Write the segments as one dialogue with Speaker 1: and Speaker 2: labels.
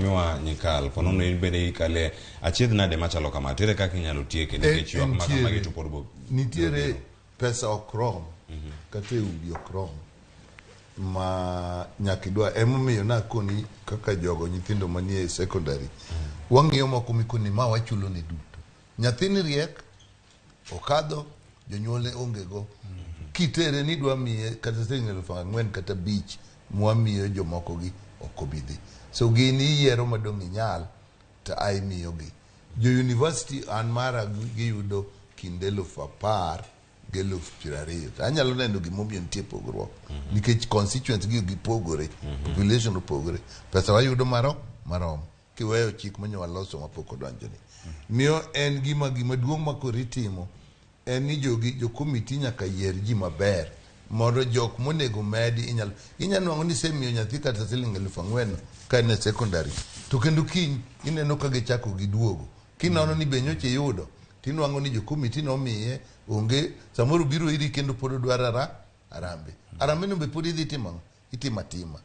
Speaker 1: Mheshimiwa Nyikal, ponono in bende ikale achiedh nade machalo kama, tere kaka inyalo tieke nikech ywak ma kamagi to pod bo
Speaker 2: nitiere pesa ok rom kata e udi ok rom ma nyaka idwa emomiyo nakoni kaka jogo nyithindo manie secondary wang'iyo moko mikoni ma wachulo ne duto nyathini riek okadho jonyuolne onge go kitere ni idwa miye kata siling 4,000 kata 5 mwamiyo jomoko gi ok obi dhi so gin iyiero madong' inyal to a imiyogi jo university an mara giyudo kind 10,000 gi 20,000 to anyalo neno gimomiyo nitie pogruok nikech constituents gi gipogore population opogore pesa wayudo maro marom kiweyo chik manyo waloso mapok odonjoni miyo en gima duong' ma koro itimo en ni jogi jo komiti nyaka yier ji maber mondo jok monego medi inyalo inyalo nwang'o ni isemiyo nyathi kata siling 4,000 ka en e secondary to kendo kiny ineno ka gichako giduogo kinono ni be nyocha iyudo tinwang'o ni jo komiti nomiye onge samoro biro iri kendo pod odwaro arambe arambe no be pod idhi timo ang'o? Itimo atima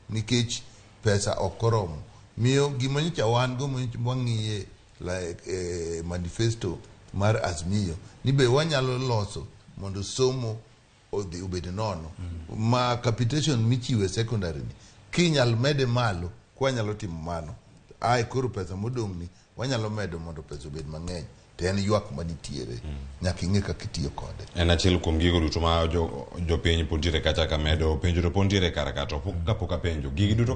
Speaker 2: nikech pesa ok oromo miyo gima nyocha wan go manyocha wang'iye like manifesto mar Azimio ni be wanyalo loso mondo somo odhi obed nono ma capitation michiwo e secondary ni kinyal mede malo kwanyalo timo mano ae koro pesa modong' ni wanyalo medo mondo pesa obed mang'eny to en ywak manitiere nyaka ing'e kaka itiyo kode.
Speaker 1: En achiel kuom gigo duto ma jopiny pod nitiere kacha ka medo penjo to pod nitiere kar ka to kapok apenjo gigi duto.